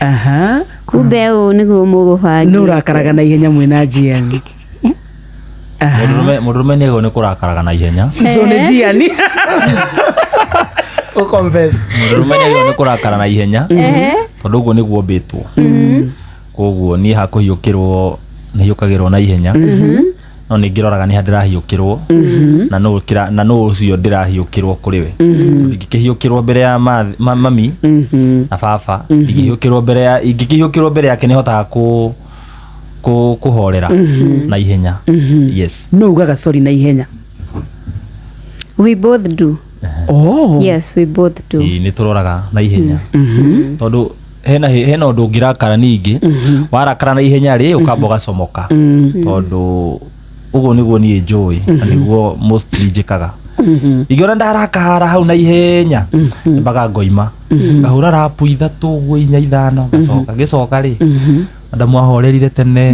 Aha. Kumbe ũũ nĩguo mũgũbangĩte. Nũ ũrakaraga na ihenya mwĩna Gian? Mũndũrũme nĩ agĩrĩirwo nĩ kũrakaraga na ihenya. So nĩ Gian. Ũ confess. Mũndũrũme nĩ agĩrĩirwo nĩ kũrakara na ihenya tondũ ũguo nĩguo mbĩtwo. Koguo niĩ hakũhiũkĩrwo nĩ hiũkagĩrwo na ihenya. No nĩ ngĩroraga nĩ ha ndĩrahiũkĩrwo na nũ na nũ ũcio ndĩrahiũkĩrwo kũrĩ we. Tondũ ingĩkĩhiũkĩrwo mbere ya mami na baba, ingĩhiũkĩrwo mbere ya ingĩkĩhiũkĩrwo mbere yake nĩ hotaga kũ kũhorera na ihenya. Yes. Nũ ugaga sorry na ihenya? We both do. Oh. Yes, we both do. Ĩĩ, nĩ tũroraga na ihenya tondũ hena ũndũ ũngĩrakara ningĩ warakara na ihenya rĩ ũkamba ũgacomoka tondũ ũguo nĩguo niĩ njũĩ na nĩguo mostly njĩkaga. Ingĩona ndarakara hau na ihenya mbaga ngoima ngahũra rapu 3 ũguo 4 5 ngacoka ngĩcoka rĩ madamu ahorerire tene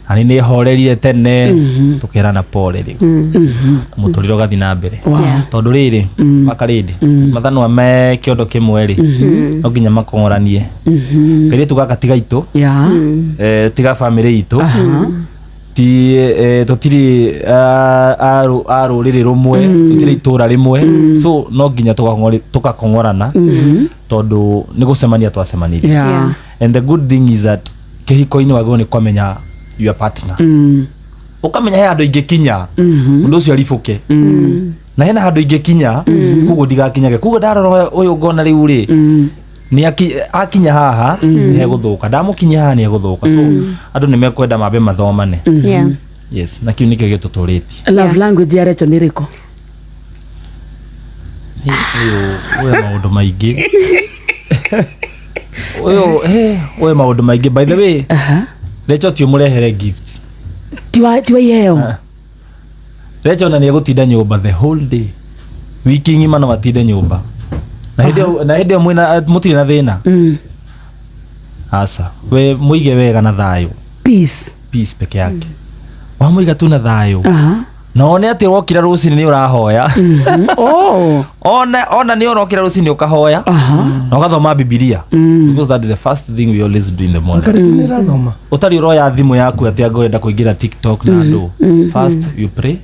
na nĩ nĩhorerire tene tũkerana pole rĩu mũtũrĩre ũgathiĩ na mbere tondũ rĩrĩ makarĩndĩ mathanwa me kĩondo kĩmwe rĩ no nginya makong'oranie kairĩtu gaka ti gaitũ tiga bamĩrĩ itũ ti tũtirĩ a rũrĩrĩ rũmwe tũtirĩ itũra rĩmwe so no nginya tũgakong'orana tondũ nĩ gũcemania twacemanirie. And the good thing is that kĩhiko-inĩ wagĩrĩirwo nĩ kũmenya your partner. Ũkamenya he handũ ingĩkinya ũndũ ũcio aribũke na hena handũ ingĩkinya koguo ndigakinyage. Koguo ndarora ũyũ ngona rĩu rĩ nĩ akinya haha nĩ hegũthũka, ndamũkinyia haha nĩ hegũthũka, so andũ nĩ mekwenda mambe mathomane. Yes, na kĩu nĩkĩo gĩtũtũrĩtie. Love language ya Rachel nĩ ĩrĩkũ? Ũyũ ũyũ maũndũ maingĩ ũyũ ũyũ maũndũ maingĩ by the way. Rachel ti ũmũrehere gifts. Ti wa iheo. Rachel ona nĩ egũtinda nyũmba the whole day, wiki ng'ima no atinde nyũmba na hĩndĩ ĩyo na hĩndĩ ĩyo mwĩna mũtirĩ na thĩna. Aca, we mũige wega na thayũ. Peace. Peace peke yake. Wamũiga tu na thayũ na one atĩ wokira rũcinĩ nĩ ũrahoya. Ona nĩ ũrokira rũcinĩ ũkahoya na ũgathoma Bibilia because that is the first thing we always do in the morning. Karĩti nĩ ĩrathoma. Ũtarĩ ũroya thimũ yaku atĩ anga ũrenda kũingĩra TikTok na andũ, first you pray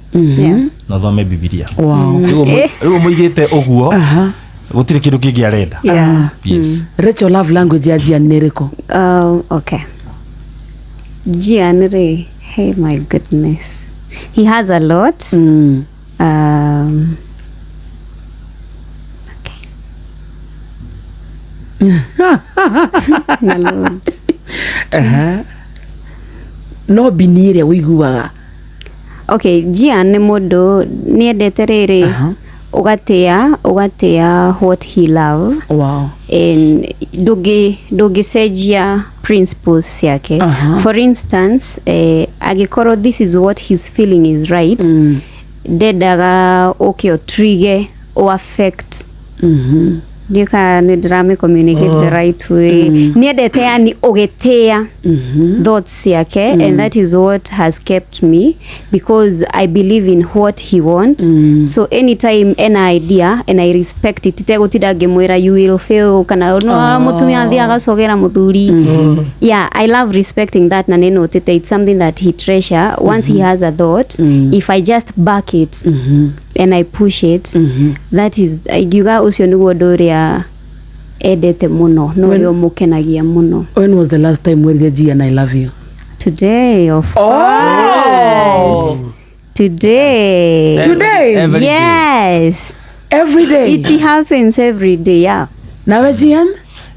na ũthome Bibilia. Rĩu mũigĩte ũguo gũtirĩ kĩndũ kĩngĩ arenda. Yes. Rachel, love language ya Gian nĩ ĩrĩkũ? Okay. Gian rĩ, hey my goodness. He has a lot. Okay. My Lord. No bini ĩrĩa ũiguaga. Okay, Gian nĩ mũndũ nĩendete rĩrĩ ũgatĩa what he love and ndũngĩcenjia principles ciake. For instance, angĩkorwo this is what his feeling is right, ndendaga ũke ũtrige o affect. Ndiũĩ kana nĩ ndĩramĩ communicate the right way. Nĩendete yani ũgĩtĩa thoughts ciake and that is what has kept me because I believe in what he want. So anytime ena idea and I respect it, itegũtinda ngĩmwĩra you will fail kana no mũtumia athiĩ agacogera mũthuri. Yeah, I love respecting that na nĩ notĩte it's something that he treasure. Once he has a thought, if I just back it and I push it, that is ingiuga ũcio nĩguo ũndũ ũrĩa endete mũno na ũrĩa ũmũkenagia mũno. When was the last time werire Gian I love you? Today, of course. Today. Today? Every day. Yes. Every day. It happens every day, yeah. Nawe Gian?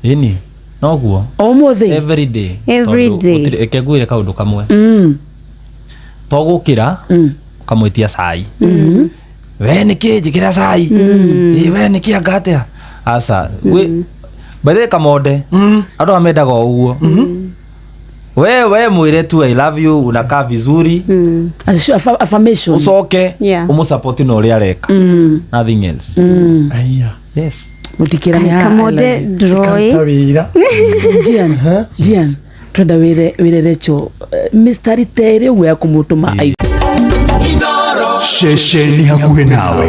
Ĩni noguo. Ũmũthĩ? Every day. Every Tondũ day. Reke ngwĩre kaũndũ kamwe. To gũkĩra ũkamwĩtia cai, we nĩkĩ njĩkĩra cai. Ĩ, we nĩkĩ anga atĩa aca by the way kamonde andũ amendaga o ũguo we mwĩre tu I love you, unakaa vizuri. Affirmation. Ũcoke ũmũsupport na ũrĩa areka, nothing else. Aya. Yes. Mũtikĩrane haha, I Kamonde love you. ndroĩ. Karuta wĩra. Gian, Gian, twenda wĩre Rachel mistari ta ĩrĩ ũguo ya kũmũtũma Ceceni hakuhĩ nawe.